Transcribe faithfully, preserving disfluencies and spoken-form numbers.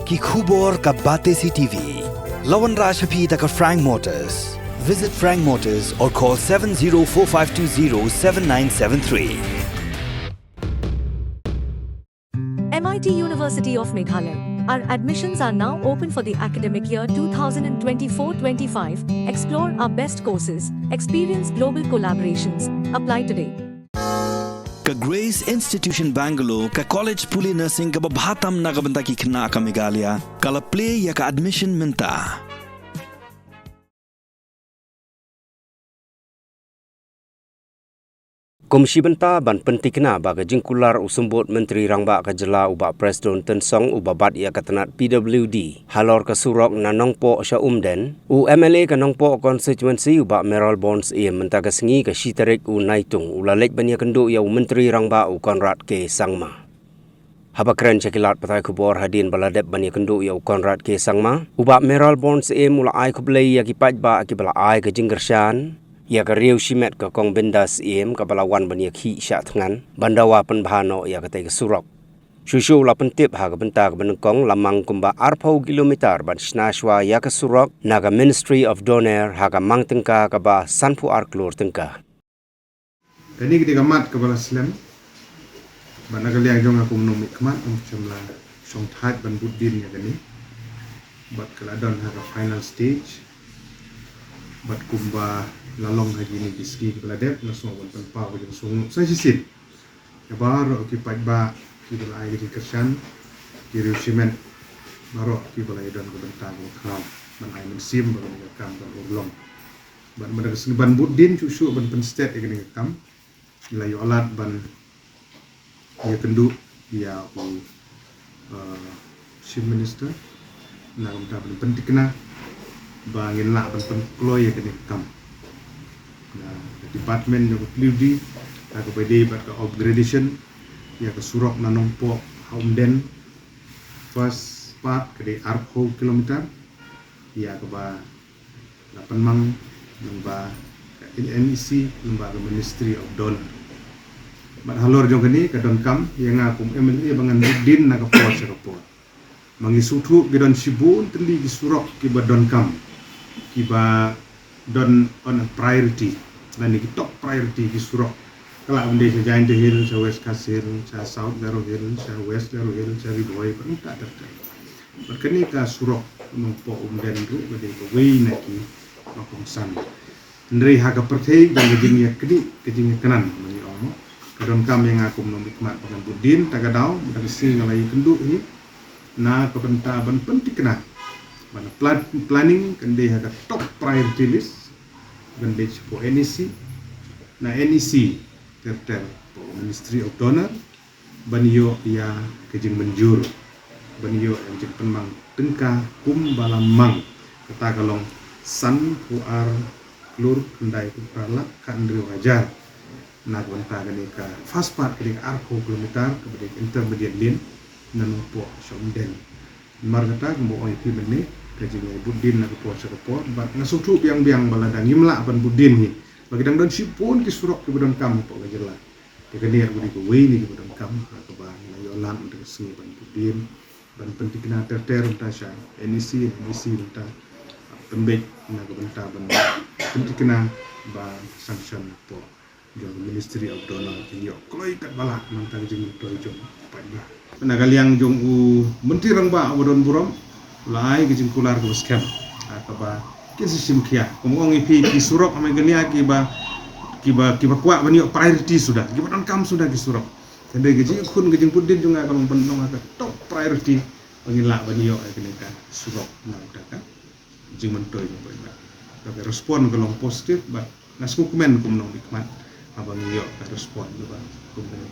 Ki khubor ka Batesi T V. La wanrah sha phi da ka Frank Motors. Visit Frank Motors or call seven zero four five two zero seven nine seven three. M I T University of Meghalaya. Our admissions are now open for the academic year two thousand twenty-four twenty-five. Explore our best courses, experience global collaborations. Apply today. Ka Grace Institution Bangalore, ka college pule nursing kaba bha tam na ka bynta ki khynnah ka Meghalaya, ka la plie ïa ka admission mynta. Kum shi bynta ban pyntikna ba ka jingkular u Symbud Myntri Rangbah ka jylla u Bah Prestone Tynsong uba bat ïa ka tnat P W D halor ka surok na Nongpoh sha Umden, u M L A ka Nongpoh constituency u Bah Mayralborn Syiem mynta ka sngi ka shi tarik u Naitung u la leit ban ïakynduh ïa u Myntri Rangbah u Conrad K Sangma. Haba kren sha ki lad pathai khubor hadien ba la dep ban ïakynduh ïa u Conrad K Sangma, u Bah Mayralborn Syiem u la ai khublei ïa ki paidbah kiba la ai ka jingkyrshan ïa ka riew shimet ka Kong Bindas Syiem kaba la wan ban ïakhih shah thngan ban dawa pynbha noh ïa katei ka surok. Shuh shuh u la pyntip ha ka bynta kaba nyngkong la mang kumba arphew kilometer ban shna shwa ïa ka surok na ka Ministry of Doner ha ka mang tyngka kaba sanphew ar klur tyngka. Kane ka dei ka mat kaba la slem. Bad na ka liang jong nga kum u nongmihkhmat, nga shem la shongthait ban bud dien ïa kane. Bad ka la don ha ka final stage. Bad kumba la long ha kine ki sngi kiba la dep, nga sngew ban pynpaw ka jingsngew sa shisien ïa baroh ki paidbah kiba la ai ka jingkyrshan, ki riew shimet, baroh kiba la ïadon ka bynta kaba khraw ban ai mynsiem ba kane ka kam kan urlong. Bad mynta ka sngi ban bud dien shuh shuh ban pynstet ïa kane ka kam, ngi la ïoh lad ban ïakynduh ïa u, uh, Chief Minister na ka bynta ban pyntikna ba ngin lah ban pynkloi ïa kane ka kam. Na ka department jong ka P W D, na kaba ïadei bad ka upgradation ïa ka surok na Nongpoh ha Umden, first part ka dei arphew kilometer, ïa kaba la pynmang lyngba ka N E C, lyngba ka Ministry of Doner. Bad halor jong kane ka donkam ïa nga kum M L A ba ngan bud dien na ka por sha ka por. Ma ngi sngewthuh ki don shibun tylli ki surok kiba donkam, kiba don on a priority, lane ki top priority ki surok. Ka lah ban dei sha Jaintia Hills, sha West Khasi Hills, sha South Garo Hills, sha West Garo Hills, sha Ri Bhoi, bad kumta ter ter. Bad kane ka surok Nongpoh Umden ruh ka dei kawei na ki ba kongsan. Hynrei ha ka pyrthei jong ka jingïaknieh, ka jingïaknan, ba ngi ong mo, ka donkam ïa nga kum u nongmihkhmat ba ngan bud dien, ta ka daw mynta ka sngi nga la ïakynduh hi na ka bynta ban pyntikna ba na plan-, planning kan dei ha ka top priority list, kan dei shapoh N E C, na N E C ter ter hapoh Ministry of Doner, ban ïoh ïa ka jingmynjur, ban ïoh ïa ka jingpynmang tyngka kumba la mang, kata ka long sanphew ar klur khyndai phew phra lak khathynriew hajar. Na ka bynta kane ka first part, kane ka arphew kilometer kaba dei ka intermediate lane na Nongpoh sha Umden. Namar kata kumba ong ïa phi mynne, ka jingïabud dien na ka por sha ka por, bad nga sngewthuh biang biang ba lada ngim lah ban bud dien hi, ba ki dang don shibun ki surok kiba donkam hapoh ka jylla. Te kane ruh ka dei kawei na kiba donkam, ha kaba la ïoh lad mynta ka sngi ban bud dien, ban pyntikna ter ter mynta sha N E C, N E C mynta pynbeit na ka bynta ban pyntikna ba sanction hapoh jong ka Ministry of Doner, kin ïoh kloi katba lah na ka bynta ka jingmyntoi jong u paidbah. Na ka liang jong u Myntri Rangbah uba don burom, u la ai ka jingkular kaba skhem, ha kaba kin sa shim khia. Kumba ong ïa phi, ki surok ha Meghalaya kiba, kiba, kiba kwah ban ïoh priority suda, kiba donkam suda ki surok. Hynrei ka jingkhun, ka jingbud dien jong nga ka long ban long ha ka top priority ba ngin lah ban ïoh ïa kane ka surok na ka bynta ka jingmyntoi jong u paidbah. Te ka respond ka long positive, bad nga sngewkmen kum u nongmihkhmat haba ngi ïoh ka respond kaba kum kane.